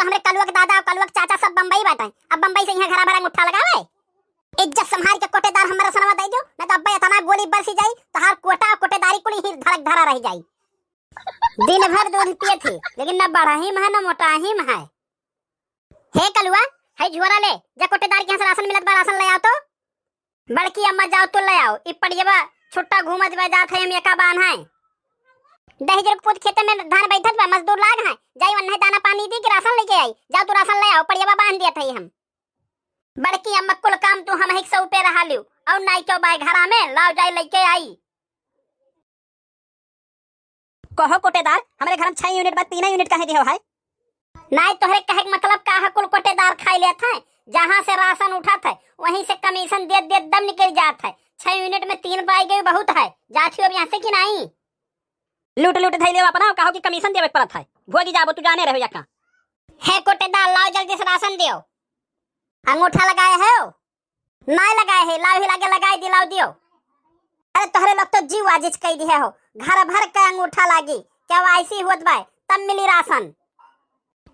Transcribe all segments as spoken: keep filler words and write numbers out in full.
तो हमरे कलुआ के दादा और कलुआ के चाचा सब बम्बई बाटे। अब बम्बई से यहाँ घरा भरा अंगूठा लगावे। इज्जत संभाल के कोटेदार हमरे रसनवा दे दो, न तो अब्बे इतना गोली बरसी जाई, तोहार कोटा और कोटेदारी कुल ही धड़क धरा रह जाई। दिन भर दूध पिए थी, लेकिन न बढ़ाही में है, न मोटाही में है। हे कलुआ, है झोरा ले, जा कोटेदार के यहाँ से राशन मिलत बा, राशन ले आओ तो। बड़की अम्मा, जाओ तो ले आओ, ई पड़ियवा छुट्टा घूमत बा, जात है, हम एका बान है। दहिजर के पूत खेते में धान बैठत बा, मजदूर लाग है, जाई वन्ने दाना पानी दी कि राशन लेके आई, जाओ तू राशन ले आओ, पड़ियवा बांध दिया था हम। बड़की अम्मा, कुल काम तू हम ही सौ पे रहा लियो, और नाई क्यों बाय घरा में, लाओ जाई लेके आई। कहो कोटेदार, हमरे घर में छह यूनिट बा, तीन यूनिट काहे दिहो है? नाई, तोहरे कहे के मतलब का है, कुल कोटेदार खाई लेत है, जहाँ से राशन उठत है, वहीं से कमीशन देत देत दम निकल जात है। छह यूनिट में तीन पाई गई बहुत है, जात हो अब यहाँ से कि नाई? लूट लूट धैले अपना, कहो कि कमीशन देवे के पड़त है, भोगी जाबो, तू जाने रहो या का। हे कोटेदार, लाओ जल्दी से राशन दियो। अंगूठा लगाए हो? नाय लगाए है, लाओ ही लागे लगाए दी, लाओ दियो। अरे तोहरे लोग तो जीव आजिज कई दिहे हो, घर भर के अंगूठा लागी, केवाईसी होत बाय, तब मिली राशन।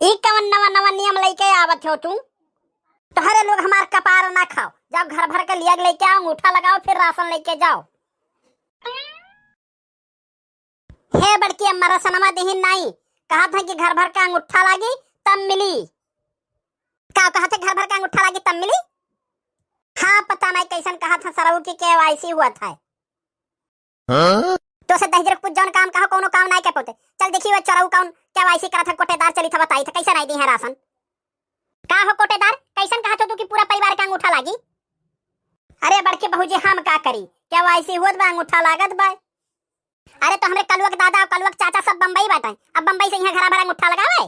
ई कवन नवा नवा नियम लेके आवत हो तू? तोहरे लोग हमार कपार ना खाओ, जाओ घर भर के लिया लेके आओ, अंगूठा लगाओ, फिर राशन लेके जाओ। हे बड़की अम्मा, रसनवा दिहिन नाई, कहत है कि घर भर का अंगूठा लागी तब मिली। का कहत है, घर भर का अंगूठा लागी तब मिली? हाँ, पता नहीं कैसन कहत है सरऊ की केवाईसी हुआ था। हाँ? तो से दहिजर कुछ जौन काम कहो, कोनो काम नहीं कर पाते। चल देखी वो चोरऊ कौन केवाईसी करत है, कोटेदार चली था बताई था, कैसे नहीं दी है राशन। का हो कोटेदार, कैसन कहत हो तू कि पूरा परिवार का अंगूठा लागी? अरे बड़की भौजी, हम का करी, केवाईसी होत बा, अंगूठा लागत बा। अरे तो हमरे कलुआ के दादा और कलुआ के चाचा सब बम्बई बाटे, अब बम्बई से यहाँ घरा भरा अंगूठा लगावे।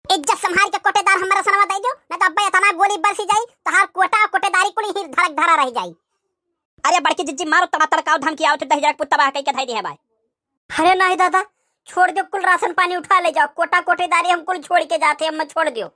इज्जत संभाल के कोटेदार हमरे रसनवा दे दो, न तो अब्बे इतना गोली बरसी जाई, तोहार कोटा और कोटेदारी कुल ही धड़क धरा रह जाई। अरे बड़की जिज्जी, मारो तड़ा तड़काओ धमकी आओ, तो दहिजरा के पुत तबाह कई के धई दिहे बाय। अरे नहीं दादा, छोड़ दो, कुल राशन पानी उठा ले जाओ, कोटा कोटेदारी हम कुल छोड़ के जाते, हम छोड़ दो।